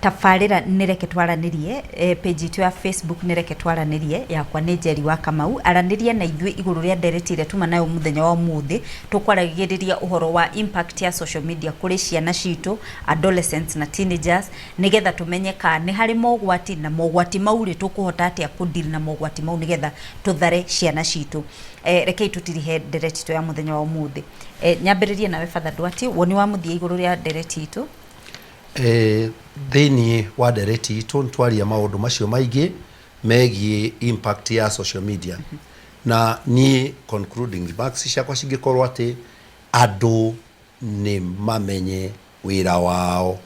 Tabarĩra nĩ Reke Twaranĩrie, page itũ ya Facebook nĩ Reke Twaranĩrie, yakwa nĩ Njeri wa Kamau. Aranĩria na ithuĩ igũrũ rĩa ndereti ĩrĩa tuma nayo mũthenya wa ũmũthĩ. Tũkwaragĩrĩria ũhoro wa impact ya social media kũrĩ ciana citũ, adolescents na teenagers, nĩgetha tũmenye kana nĩ harĩ mogwati na mogwati mau rĩ, tũkũhota atĩa kũ deal na mogwati mau nĩgetha tũthare ciana citũ. Rekei tũtirihe ndereti itũ ya mũthenya wa ũmũthĩ. Nyambĩrĩrie nawe Father Duarte, woni wa mũthia igũrũ rĩa ndereti itũ. Thĩinĩ wa ndereti itũ nĩ twaria maũndũ macio maingĩ megiĩ impact ya social media. Na niĩ concluding remarks ciakwa cingĩkorwo atĩ andũ nĩ mamenye wĩra wao,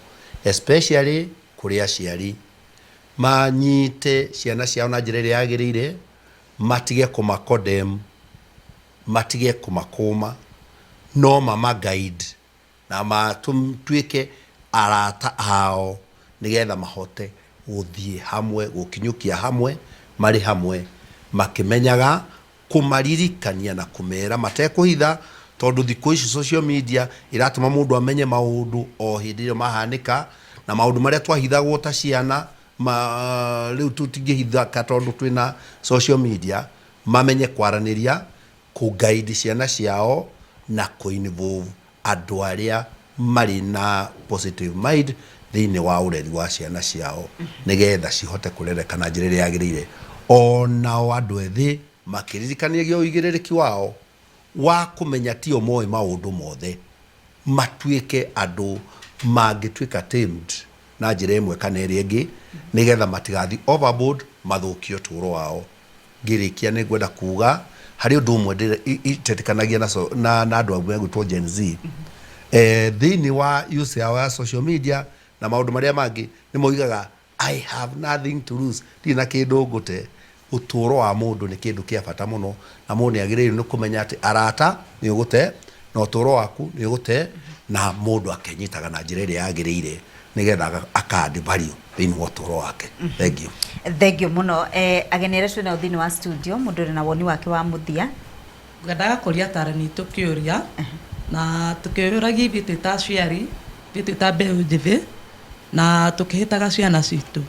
especially kũrĩ aciari. Manyite ciana ciao na njĩra ĩrĩa yagĩrĩire, matige kũma condemn, matige kũmakũma, no mama guide na matuĩke arata ao nĩgetha mahote gũthiĩ hamwe, gũkinyũkia hamwe, marĩ hamwe, makĩmenyaga kũmaririkania na kũmera matekũhitha, tondũ thikũ ici social media ĩratũma mũndũ amenye maũndũ o hĩndĩ ĩyo mahanĩka, na maũndũ marĩa twahithagwo ta ciana ma, rĩu tũtingĩhithaka tondũ twĩna social media, mamenye kwaranĩria, kũ guide ciana ciao na kũ involve andũ arĩa marĩ na positive mind thĩinĩ wa ũreri wa ciana ciao nĩgetha cihote kũrereka na njĩra ĩrĩa yagĩrĩire. Onao andũ ethĩ makĩririkanagia ũigĩrĩrĩki wao wa kũmenya tio moĩ maũndũ mothe, matuĩke andũ mangĩtuĩka tamed na njĩra ĩmwe kana ĩrĩa ĩngĩ nĩgetha matigathiĩ overboard mathũkie ũtũũro wao. Ngĩrĩkia nĩ ngwenda kuga harĩ ũndũ ũmwe itetĩkanagia na, na andũ amwe megwĩtwo Gen Z. Thĩinĩ wa use yao ya social media na maũndũ marĩa mangĩ nĩ moigaga, "I have nothing to lose," ndirĩ na kĩndũ ngũte. Ũtũũro wa mũndũ nĩ kĩndũ kĩa bata mũno na mũndũ nĩ agĩrĩirwo nĩ kũmenya atĩ arata nĩ ũgũte na ũtũũro waku nĩ ũgũte, na mũndũ akenyitaga na njĩra ĩrĩa yagĩrĩire nĩgetha aka add value thĩinĩ wa ũtũũro wake. Thank you. Thank you mũno. Ageni arĩa twĩ nao thĩinĩ wa studio, mũndũ ũrĩ na woni wake wa mũthia. Ngwendaga kũria atarani tũkĩũria na tũkĩũragia ithuĩ twĩ ta aciari, ithuĩ twĩ ta mbeũ njĩthĩ na tũkĩhĩtaga ciana citũ.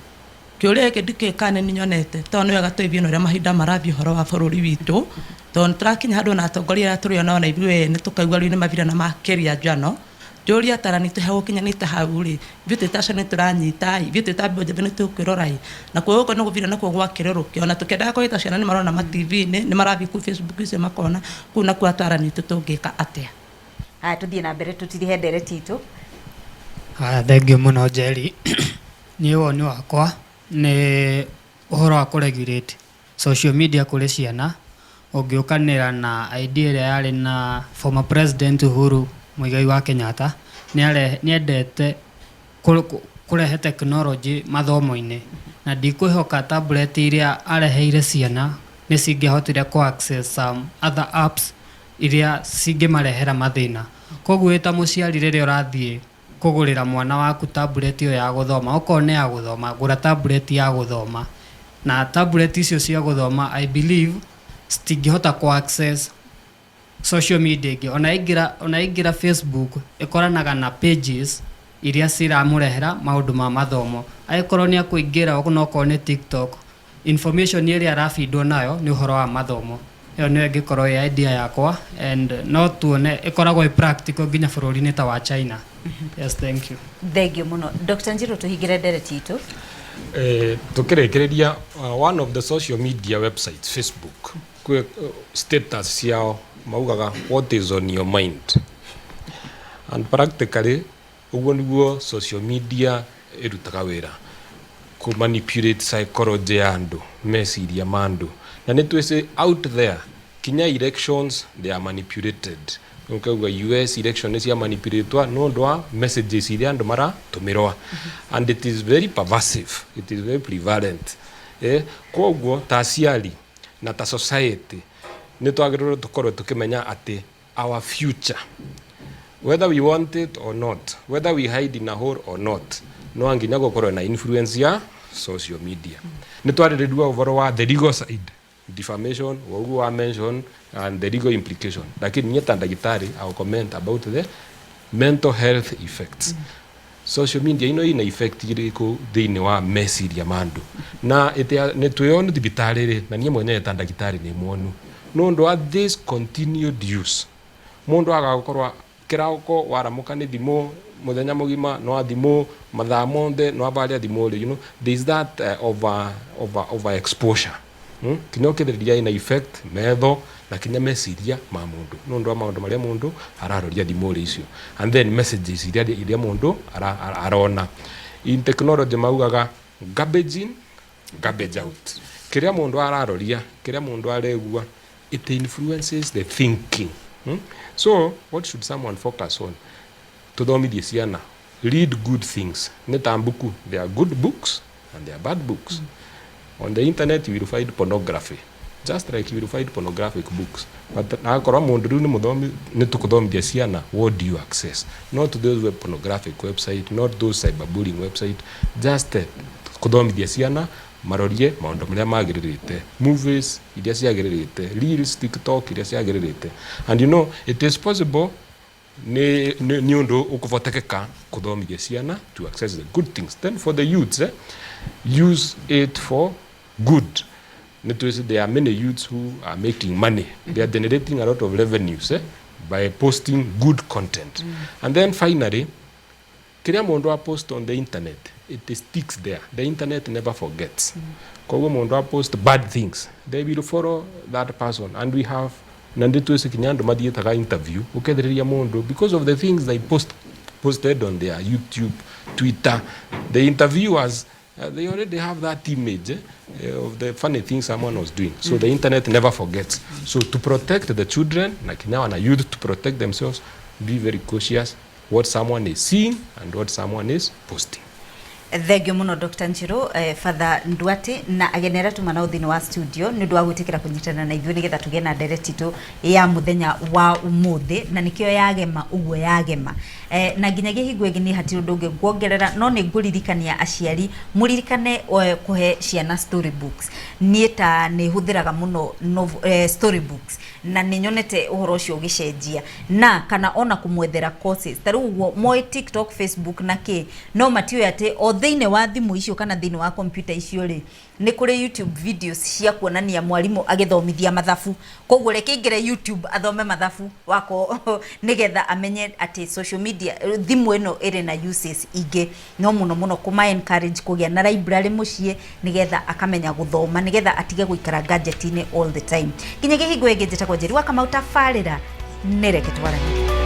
Kĩũria gĩkĩ ndikĩũĩ kana nĩ nyonete, tondũ nĩ wega tũigue na ũrĩa mahinda marathiĩ ũhoro wa bũrũri witũ, tondũ nĩ tũrakinya handũ ona atongoria arĩa tũrĩ nao na ithuĩ ene tũkaigua rĩu nĩ mathira na makĩria njano. Njũrie atarani twĩ hagũkinyanĩte hau rĩ, ithuĩ twĩ ta ciana nĩ tũranyita ĩ, ithuĩ twĩ ta mbeũ njĩthĩ nĩ tũkwĩrora ĩ, nakuo gũkũ nĩ gũthira nakuo gwakĩrũrũkio, ona tũkĩendaga kũhĩta ciana nĩ marona ma TV-inĩ, nĩ marathiĩ kũu Facebook icio makona, kũu nakuo atarani aitũ tũngĩka atĩa? Haya, tũthiĩ na mbere tũtirihe ndereti itũ. Haya, thengiũ mũno Njeri. Niĩ woni wakwa nĩ ũhoro wa kũ regulate social media kũrĩ ciana, ũngĩũkanĩra na idea ĩrĩa yarĩ na former President Uhuru Muigai wa Kenyatta, nĩ endete kũrehe technology mathomo-inĩ, na ndikwĩhoka tablet iria areheire ciana nĩ cingĩahotire kũ access some other apps iria cingĩmarehera mathĩna. Koguo wĩ ta mũciari, rĩrĩa ũrathiĩ kũgũrĩra mwana waku tablet ĩyo ya gũthoma, okorwo nĩ ya gũthoma, gũra tablet ya gũthoma, na tablet icio cia gũthoma I believe citingĩhota kũ access social media ĩngĩ. Ona aingĩra Facebook ĩkoranaga na pages iria ciramũrehera maũndũ ma mathomo. Angĩkorwo nĩ akũingĩra onokorwo nĩ TikTok, information ĩrĩa arabindwo nayo nĩ ũhoro wa mathomo. Ĩyo nĩyo ĩngĩkorwo ĩ idea yakwa, and no tuone ĩkoragwo ĩ practical nginya bũrũri-inĩ ta wa China. Yes, thank you. Thengiũ mũno. Dr Njirũ, tũhingĩre ndereti itũ. Tukĩrĩkĩrĩria, one of the social media websites, Facebook, kwĩ status ciao maugaga, "What is on your mind?" And practically ũguo nĩguo social media ĩrutaga wĩra, kũ manipulate psychology ya andũ, meciria ma andũ. Na nĩ twĩci out there kinya elections, they are manipulated. Ukauga US election nĩ cia manipulatwa nĩ ũndũ wa messages iria andũ maratũmĩrwa, and it is very pervasive, it is very prevalent. Koguo ta aciari na ta society nĩ twagĩrĩirwo tũkorwo tũkĩmenya atĩ our future, whether we want it or not, whether we hide in a hole or not, no nginya gũkorwo na influence ya social media. Nĩ twarĩrĩria ũhoro wa the legal side, defamation waguo wa mention and the legal implication, lakini niĩ ta ndagĩtarĩ I will comment about the mental health effects. Social media ino ina effect iriku thiini wa meciria ma andu? Na nĩ twĩonu thibitarĩ rĩ, na niĩ mwenyewe ta ndagĩtarĩ nĩ mwonu nĩ ũndũ wa this continued use. Mũndũ agakorwo kĩroko waramuka nĩ thimũ, mũthenya mũgima no thimũ, mathaa monthe no avaria thimũ rĩ. There is that over exposure, Kinya ũkĩthĩrĩria ina effect metho na kinya meciria ma mũndũ nĩ ũndũ wa maũndũ marĩa mũndũ araroria thimũ rĩ icio, and then messages iria mũndũ arona. In technology maugaga garbage in, garbage out. Kĩrĩa mũndũ araroria, kĩrĩa mũndũ aregua, it influences the thinking, So what should someone focus on? Tuthomithie ciana, read good things. Nĩ ta mbuku, there are good books and there are bad books. On the internet you will find pornography, just like you will find pornographic books, but akorwo mũndũ rĩu nĩ mũthomi, nĩ tũkũthomithia ciana what do you access, not those web pornographic website, not those cyberbullying website, just kũthomithia ciana marorie maũndũ marĩa magĩrĩrĩte, movies iria ciagĩrĩrĩte, reels, TikTok iria ciagĩrĩrĩte. And it is possible, nĩ ũndũ ũkũvotekeka kũthomithia ciana to access the good things. Then for the youths, use it for good. Nĩ twĩci there are many youths who are making money. They are generating a lot of revenues by posting good content. And then finally, kĩrĩa mũndũ a post on the internet, it sticks there. The internet never forgets. Koguo mũndũ a post bad things, they will follow that person. And we have, na nĩ twĩci kinya andũ mathiĩtaga interview, ũkethĩrĩria mũndũ, because of the things they posted on their YouTube, Twitter, the interviewers, they already have that image of the funny things someone was doing. So the internet never forgets. So to protect the children na kinya wana youth, to protect themselves, be very cautious what someone is seeing and what someone is posting. Thengio muno, Dr. Njiru, Father Nduati na ageni arĩa tuma nao thĩinĩ wa studio nĩ ũndũ wa gwĩtĩkĩra kũnyitana na ithuĩ nĩgetha tũgĩe na ndereti itũ ya mũthenya wa ũmũthĩ, na nĩkĩo yagema ũguo yagema, na nginyagia hingo ĩngĩ niĩ hatirĩ ũndũ ũngĩ nguongerera, no nĩ ngũririkania aciari mũririkane kũhe ciana story books. Niĩ ta nĩ hũthĩraga mũno novel, story books, na nĩ nyonete ũhoro ũcio ũgĩcenjia, na kana ona kũmwethera courses. Ta rĩu ũguo moĩ TikTok, Facebook na kĩ, no matiũĩ atĩ o thĩinĩ wa thimũ icio kana thĩinĩ wa computer icio rĩ, nĩ kũrĩ YouTube videos cia kuonania mwarimũ agĩthomithia mathabu. Koguo reke aingĩre YouTube athome mathabu wako nĩgetha amenye atĩ social media, thimũ ĩno ĩrĩ na uses ingĩ. No mũno mũno kũma encourage kũgĩa na library mũciĩ nĩgetha akamenya gũthoma, nĩgetha atige gũikara gadget-inĩ all the time. Nginyagia hingo ĩngĩ, njĩtagwo Njeri wa Kamau, tabarĩra nĩ Reke Twaranĩrie.